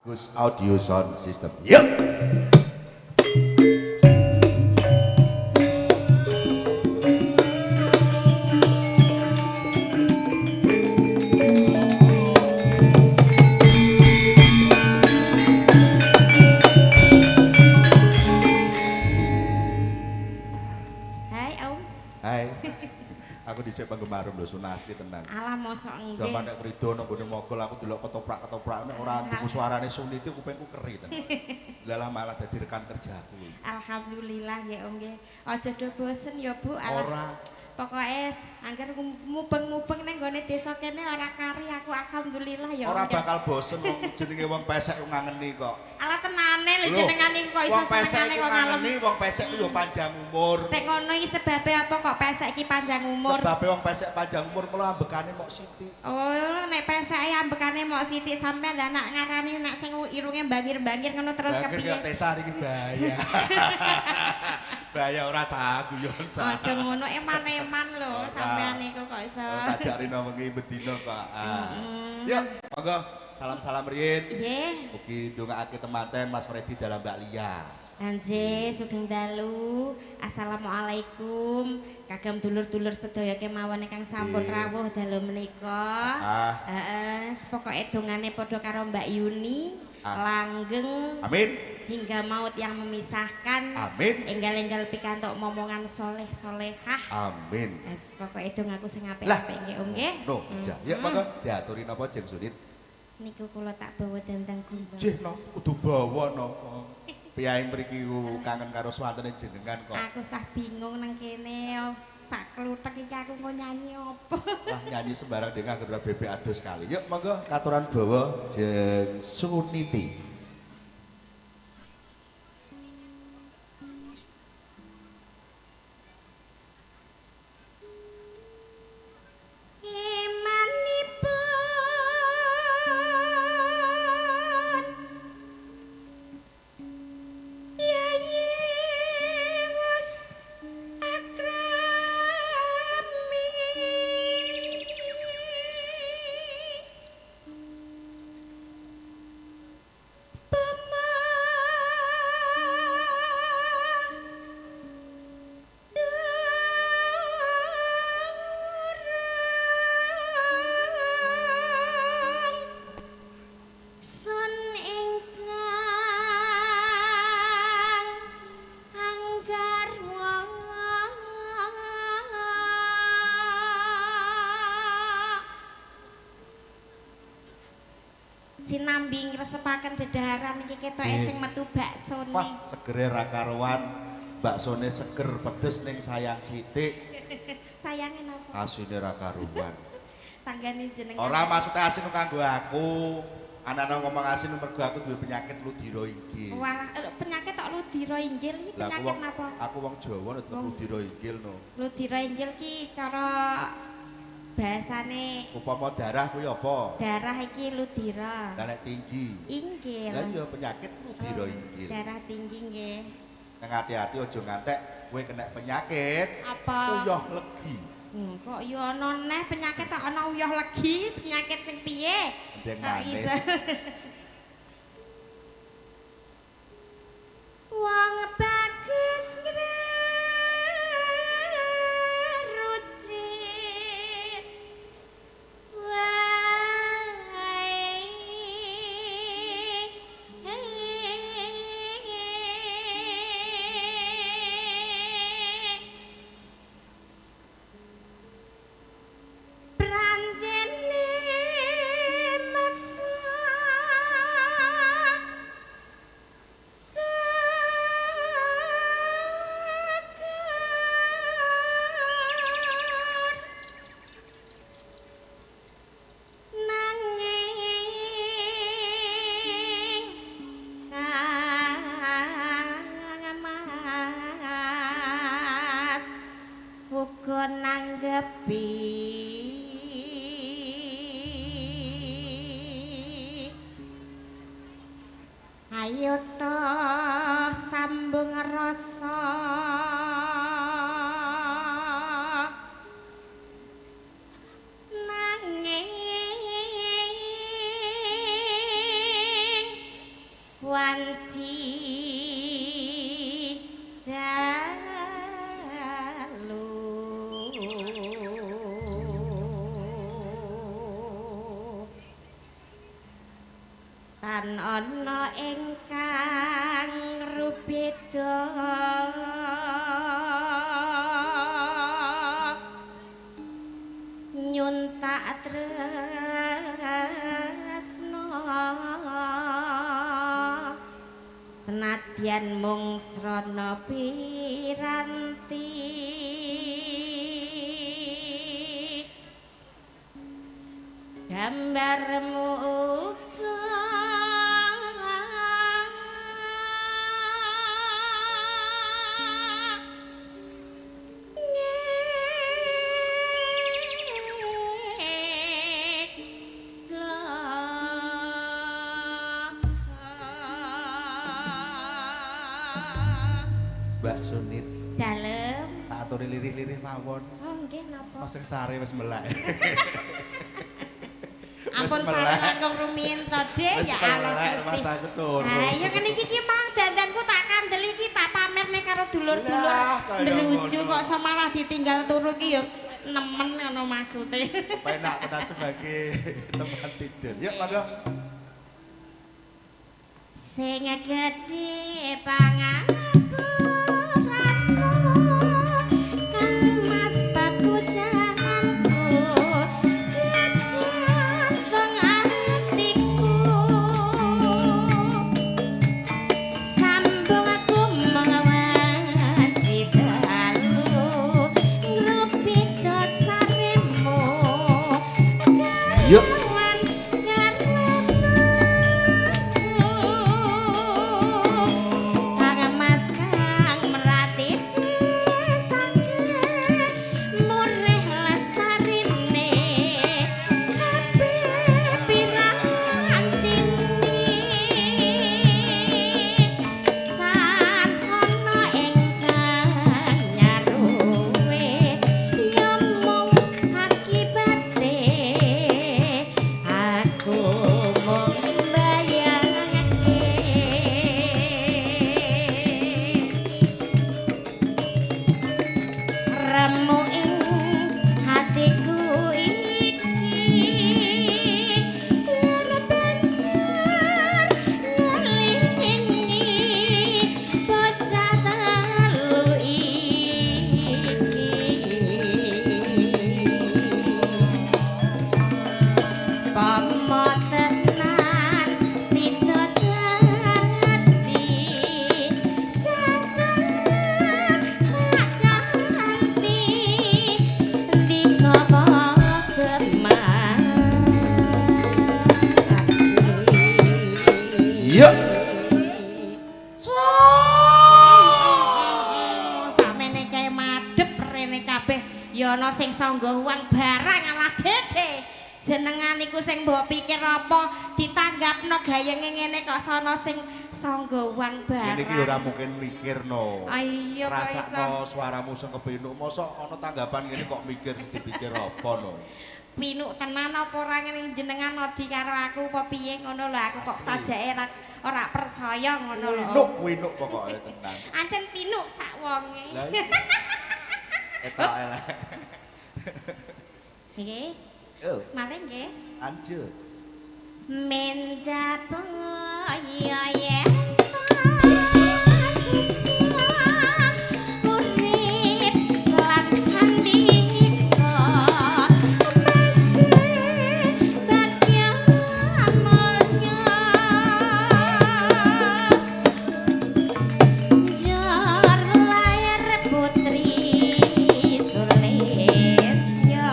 Gus Audio Sound System. Yuk. Hai Om. Hai. Aku dhisik penggemar lho sun asli tenan. Alah mosok nggih. Zaman nek krido nang gone mogol aku delok ketoprak-ketoprak nek ora tuku suarane Suniti kupingku keri tenan. Lah malah dadi rekan kerjaku. Alhamdulillah ya Om nggih. Aja do bosen ya Bu. Alah. Ora. Pokoke angger mubeng-mubeng nang gone desa kene ora kari aku alhamdulillah ya Om. Ora bakal bosen wong jenenge wong pesek ku ngangeni kok. Alah tenane lho jenengan iku kok iso senengane kok ngalem. Wong pesek ku yo panjang umur. Nek ngono iki sebabe apa kok pesek iki panjang umur? Sebabe wong pesek panjang umur mula ambekane mok sithik. Oh, nek peseke ambekane mok sithik sampean lah nak ngarani nak sing irunge bangir-bangir ngono terus kepiye? Bangir Tesa iki bahaya. Bahaya ora cah guyon sa. Aja ngono eman-eman lho sampean niku kok iso. Tak jak rino wengi bedino kok. Yuk, monggo salam-salam riyin. Nggih. Mugi ndongaake temanten Mas Freddy dalam Mbak Lia. Anje sugeng dalu. Assalamualaikum. Kagem dulur-dulur sedaya kemawon ingkang sampun rawuh dalu menika. Heeh, pokoke dongane padha karo Mbak Yuni, langgeng. Amin. Hingga maut yang memisahkan. Amin. Enggal-enggal pikantuk momongan soleh solehah. Amin. Wes pokoke dongaku sing apik-apik nggih Om nggih. No, iya. Ya monggo diaturi napa Jeng Sunit? Niku kula tak bawa dandang gula. Jeh no, kudu bawa no. Piyaing mriki kangen karo swantene jenengan kok. Aku sah bingung nang kene sak kluthek iki aku engko nyanyi apa. Lah nyanyi sembarang dene anggere bebek adus sekali. Yuk monggo katuran bawa Jeng Suniti. Sinambi ngresepaken dedaharan iki ketoke sing metu baksone. Wah, segere ra karuan. Baksone seger pedes ning sayang sithik. Sayange napa? Asine ra karuan. Tanggane jenengan. Ora maksude asin kanggo aku. Anane ngomong asin mergo aku duwe penyakit ludira inggil. Walah, penyakit tok ludira inggil iki penyakit napa? Aku wong Jawa nek ludira inggil no. Ludira inggil ki cara bahasane upama darah kuwi apa? Darah iki ludira. Lah nek tinggi. Inggil. Lah iya penyakit ludira inggil. Darah tinggi nggih. Nang ati-ati aja ngantek kowe kena penyakit. Apa? Uyah legi. Kok yo ana neh penyakit kok ana uyah legi, penyakit sing piye? Ndeng manis. Wong bagus ngrerucit. Nanggepi ayo to sambung rasa nanging Wanci dalu tan ana ingkang rubeda nyuntak tresna senadyan mung srana piranti gambarmu uga Mbak Sunit dalem tak aturi lirih-lirih mawon. Oh nggih napa? Mas sare wis melek. Ampun sare langkung rumiyin to, Dik. Ya Allah Gusti. Mas aku turu. Ha iya ngene iki ki mang dandanku tak kandel iki tak pamerne karo dulur-dulur. Ndruju kok iso malah ditinggal turu iki ya nemen ngono maksude. Penak tenan sebagai tempat tidur. Yuk monggo. Sing gedhe pangapuramu Kang Mas papujanku jantung atiku sambung aku mengwanci dalu ngrupi dosaremu. Yuk. Yuk. Sakmene kae madhep rene kabeh ya ana sing sangga uang barang alah dede. Jenengan iku sing mbok pikir apa ditanggapno gayenge ngene kok sono sing sangga uang barang. Ngene iki ora mungkin mikirno. Ayo kok iso. Rasakno suaramu sing kepinuk, mosok ana tanggapan ngene kok mikir dipikir apa no. Pinuk tenan apa ora ngene jenengan odi karo aku apa piye ngono lho aku kok sajake ora percaya ngono lho. Pinuk winuk pokoke tenan. Ancen pinuk sak wonge. Lah iya. Etok elek. Nggih. Yo. Malih nggih. Lanjut. Mendapaya yen urip lan kandika mesti bagya mulya jar lair putri Sulistya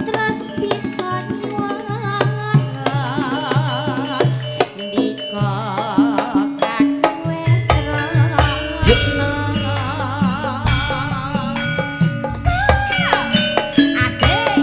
terus bisa nyuwara ndika kakuwes rana. Asik.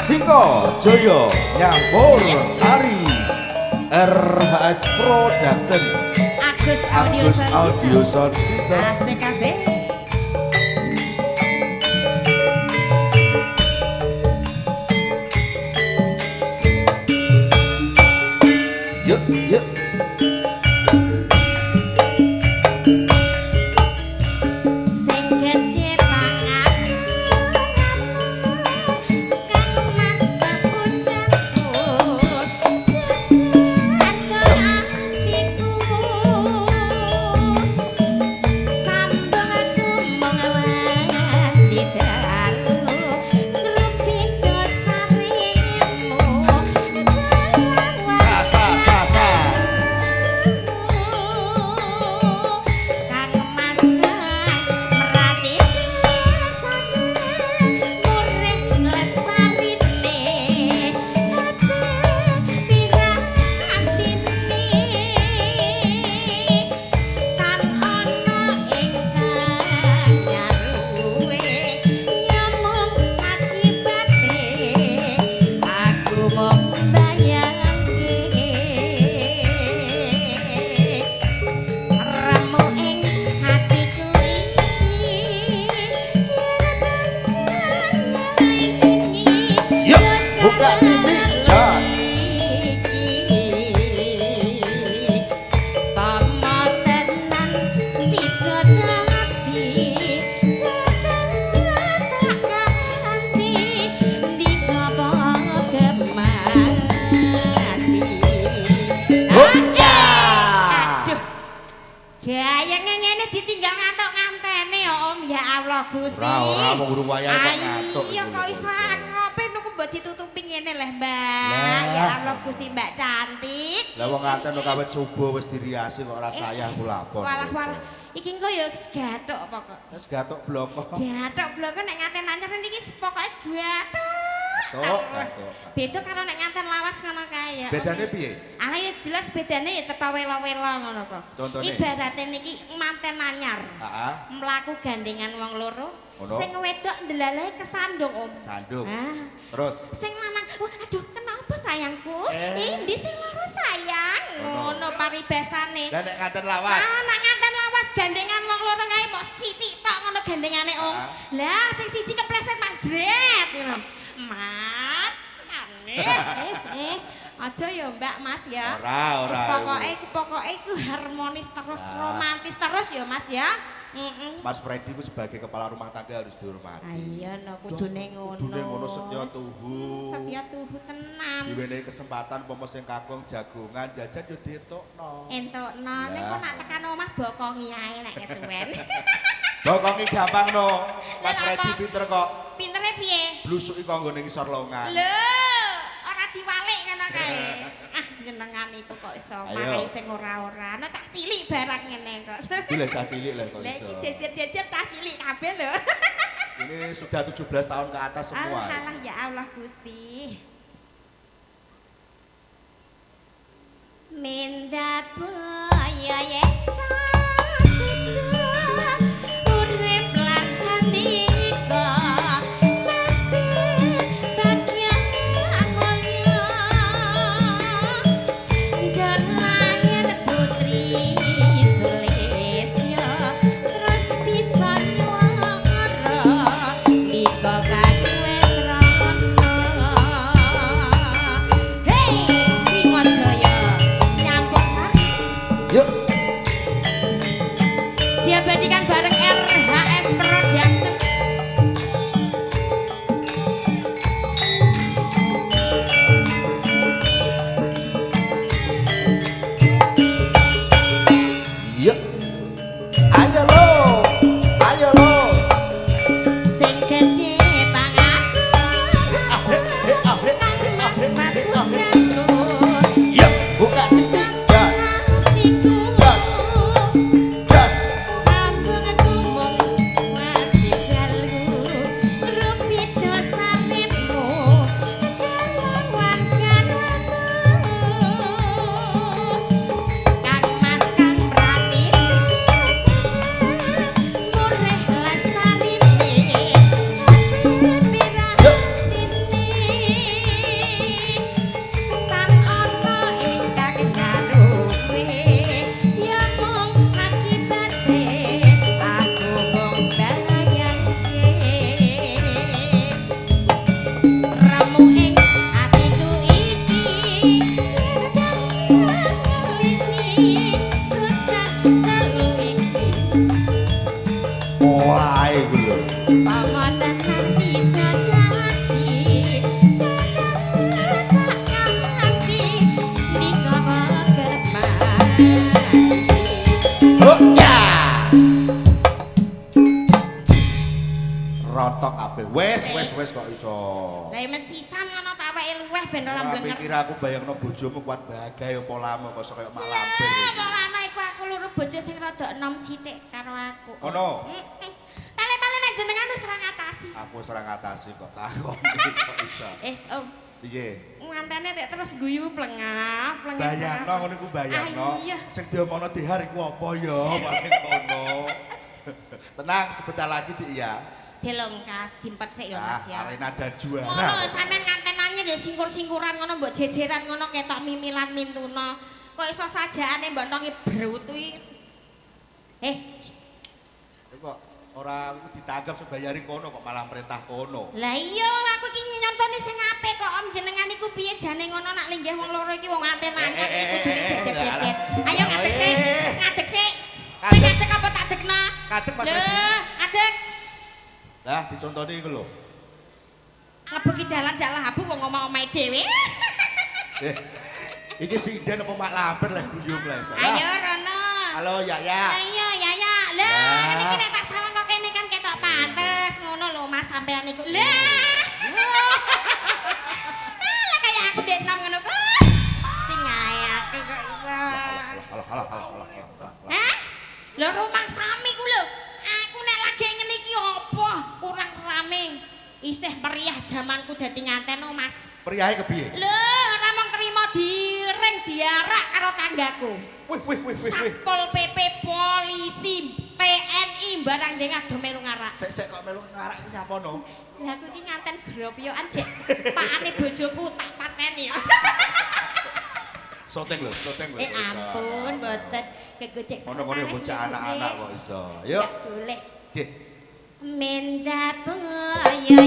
Singo Joyo Nyampur Sari RHS Production Agus Audio Agus Sound Audio Sound System. Asik asik. Yuk yuk. Allah Gusti. Ora ora wong urung wayahe kok ngantuk. Iya kok iso ngope nuku mbok ditutupi ngene leh, Mbak. Ya Allah Gusti, Mbak cantik. Lah wong nganten kawit subuh wis diriasi kok ora sayah ku lapor. Walah walah. Iki engko ya wis gathuk pokok. Wis gathuk bloko. Gathuk bloko nek nganten anyar niki pokoke gathuk. Gathuk. Beda karo nek nganten lawas ngono kae ya. Bedane piye? Ala ya jelas bedane ya cetha wela-wela ngono kok. Ibarate niki manten anyar. Heeh. Mlaku gandengan wong loro. Sing wedok ndelalahe kesandung, Om. Sandung. Terus sing lanang, wah aduh kenapa sayangku? Endi sing loro sayang? Ngono paribasane. Lah nek nganten lawas. Ah, nek nganten lawas gandengan wong loro kae mok sithik tok ngono gandengane, Om. Lah sing siji kepleset mak jret ngono. Mat, aneh. Aja ya Mbak Mas ya. Ora, ora. Pokoke iku harmonis terus, romantis terus ya Mas ya. Mas Freddy ku sebagai kepala rumah tangga harus dihormati. Iya no, kudune ngono. Kudune ngono setya tuhu. Setya tuhu tenan. Diwenehi kesempatan umpama sing kakung jagongan jajan yo dientokno. Entokno, ning kok nak tekan omah bokongi ae nek kesuwen. Bokongi gampang no. Mas Freddy pinter kok. Pintere piye? Blusuki kok nggone ngisor longan. Lho, ora diwalik ngono kae. Ah, jenengan iku kok iso marai sing ora-ora. Ana cah cilik barang ngene kok. Iki lho cah cilik lho kok iso. Lah iki jejer-jejer cah cilik kabeh lho. Ini sudah 17 tahun ke atas semua. Alah ya Allah Gusti. Minda boyo yen urip lan sandika mesti bagya mulya. Jan lahir putri Sulistya terus bisa nyuwara nika kang wis rono. Hei Singajaya nyampur sari. Yuk. Diabadikan bareng RHS Production. Yuk. Ayo lo. Ayo lo. Sing gedhe pangaku Mas Prabu Yuk, buka sithik. Jas, jas, jas. Sambung gumung mati dalu rupi dosanemu kelawan kanwatu Kang Mas Kang Pratis mureh lasarine piratine tan ana ingkang nyaruwe ya mung akibate aku mung bayangke remu ing atiku iki ngelini bocah telu iki Mulai iku lho. pamotan sida dadi tak nganti nika kemati. Oh ya. Rotok kabeh. Wes, wes, wes kok iso. Lah mesisan ngono tak awake luweh ben ora Ora mblenger. pikir aku bayangno bojomu kuat bagai apa lamo kok iso kaya mak lampir iki. Polano iku aku luru bojo sing rada enom sithik karo aku. Ngono. Pale-pale nek jenengan wis ora ngatasi. Aku wis ora ngatasi kok takon kok iso. Om, Piye? ngantene tek terus guyu plengah, plengah. Bayangno ngono iku bayangno. Ah, iya. Sing diomongno Dihar iku apa ya paling kono. Tenang sebentar lagi Dik ya. Dilongkas dimpet sik ya Ah, Mas ya. arena dan juara. Ngono sampean ngantenane ndek singkur-singkuran ngono mbok jejeran ngono ketok mimilan mintuna. Kok iso sajaane mbok nongi brutu iki. Iku kok ora iku ditanggap sebayari kono kok malah perintah kono. Lah iya aku iki nyontone sing apik kok Om jenengan iku piye jane ngono nak linggih wong loro iki wong anten anyar iki kudune jejer-jejer. Ayo ngadeg sik, ngadeg sik. Kowe ngadeg apa tak dekno? Ngadeg Mas Lho, Redi. ngadeg. Lah dicontoni iku lho. Ngebuki dalan dalah abu wong omah-omahe dhewe. Iki sinden apa mak lampir lah guyub lah iso. Ayo Rono. Halo Yaya. Lah iya Yaya. Lah Lah. iki nek tak sawang kok kene kan ketok pantes. sampean iku. Lah. Lah kaya aku ndek nom ngono kok. Sing ae aku kok iso. Alah alah alah alah alah. Hah? Lho rumangsami ku lho. Aku nek lagi ngene iki apa kurang rame. Isih meriah jamanku dadi nganten no, Mas. Meriahe kepiye? Lho, ora mung trimo diring diarak karo tanggaku. Wih wih wih wih wih. Satpol PP, polisi, TNI barang deng ado melu ngarak. Sek sek kok melu ngarak iki nyapa no? Lah aku iki nganten gropyokan jek pakane bojoku tak pateni. Syuting lho, syuting lho. Eh ampun, mboten kegocek. Ngono-ngono ya bocah anak-anak kok iso. Yuk. Boleh. Cik. Menda boyo.